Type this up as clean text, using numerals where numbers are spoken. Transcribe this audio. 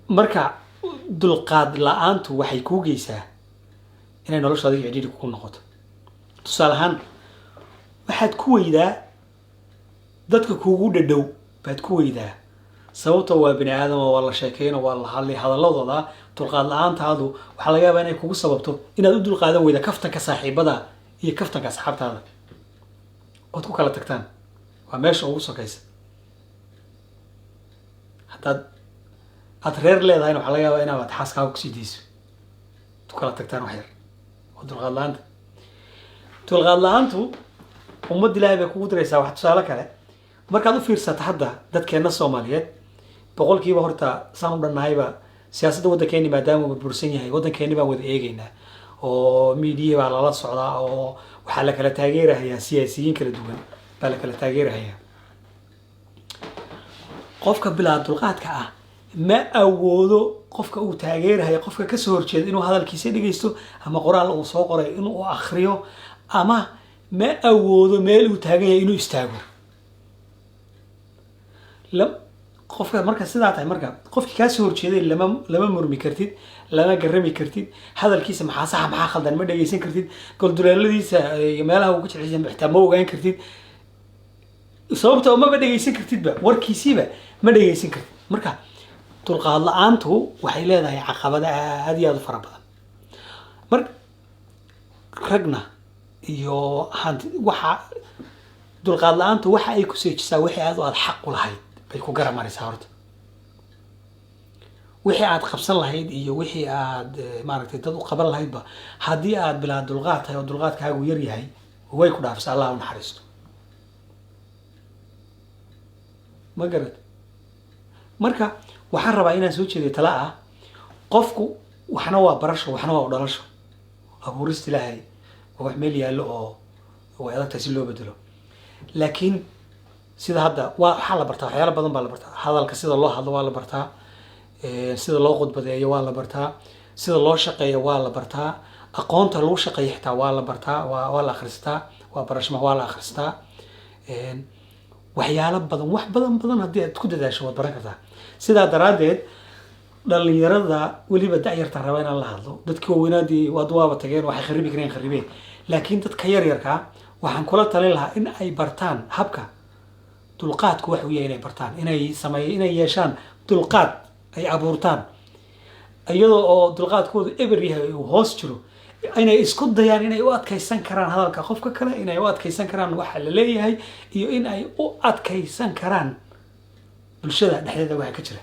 Marka dulqaad la-aantu waxay kuu geysaa inay nolosha adiga cidhiidhi kugu noqoto. Tusaale ahaan, waxaad ku weydaa dadka kuugu dhadhow baad ku weydaa, sababtoo waa bini aadama, waa la sheekeyno, waa la hadlay. Hadaladooda dulqaad la-aantaadu waxaa laga yaabaa inay kugu sababto inaad u dulqaadan weyda kaftanka saaxiibada iyo kaftanka asxaabtaada, ood ku kala tagtaan. Waa meesha ugu sokaysa. Haddaad aad reer leedahayna, waxaa laga yaabaa inaad xaaskaaga kusii dayso, ku kala tagtaan wax yar. Waa dulqaad la-aanta. Dulqaad la-aantu ummad Ilaahay bay kugu diraysaa. Wax tusaale kale markaad u fiirsato, hadda dadkeenna Soomaaliyeed boqolkiiba horta saan u dhannahayba, siyaasadda waddankeeni maadaama uu burbursan yahay, waddankeeni baan wada eegeynaa oo media baa lala socdaa, oo waxaa la kala taageerahayaa siyaasiyiin kala duwan baa la kala taageerahayaa. Qofka bilaa dulqaadka ah ma awoodo qofka uu taageerahayo, qofka kasoo horjeeda, inuu hadalkiisa dhegeysto ama qoraal uu soo qoray inuu akriyo, ama ma awoodo meel uu taagan yahay inuu istaago. Qofka marka sidaa tahay, marka qofkii kaasoo horjeeday lama murmi kartid, lama garami kartid. Hadalkiisa maxaa saxa, maxaa khaldan, ma dhegeysan kartid. Golduleeladiisa iyo meelaha uu ku jeclaysan xitaa ma ogaan kartid, sababtoo maba dhegeysan kartidba, warkiisiiba ma dhegeysan kartid. Marka dulqaad la-aantu waxay leedahay caqabado aad iyo aad u fara badan. Mar ragna iyo hanti, waxa dulqaad la-aantu waxa ay ku seejisaa wixii aad xaq u lahayd bay ku garamaraysaa. Horta wixii aad qabsan lahayd iyo wixii aad maaragtay dad u qaban lahaydba, haddii aad bilaa dulqaad tahay oo dulqaadkaagu yar yahay, way ku dhaafisa. Allah u naxariisto. Ma garad? Marka waxaan rabaa inaan soo jeediyo tala ah: qofku waxna waa barasho, waxna waa u dhalasho. Abuurista Ilaahay waa wax meel yaallo oo way adagtahay si loo bedelo, laakiin sida hadda waa waxaa la bartaa, waxyaalo badan baa la bartaa. Hadalka sida loo hadlo waa la bartaa, sida loo khudbadeeyo waa la bartaa, sida loo shaqeeyo waa la bartaa, aqoonta lagu shaqeeyo xitaa waa la bartaa, waa la akhristaa, waa barashma, waa la akhristaa. Waxyaalo badan, wax badan badan haddii aad ku dadaasho waad baran kartaa. Sidaa daraaddeed dhalinyarada, weliba da'yarta, raba inaan la hadlo. Dadkii waaweynaadii waad waaba tageen, waxay kharibi kareen kharibeen, laakiin dadka yaryarkaa waxaan kula talin lahaa in ay bartaan habka dulqaadku wax uu yahay, inay bartaan, inay sameey, inay yeeshaan dulqaad, ay abuurtaan iyadoo oo dulqaadkoodu eber yahay, uu hoos jiro, inay isku dayaan inay u adkaysan karaan hadalka qofka kale, inay u adkaysan karaan waxa la leeyahay, iyo in ay u adkaysan karaan bulshada dhexdeeda waxa ka jira.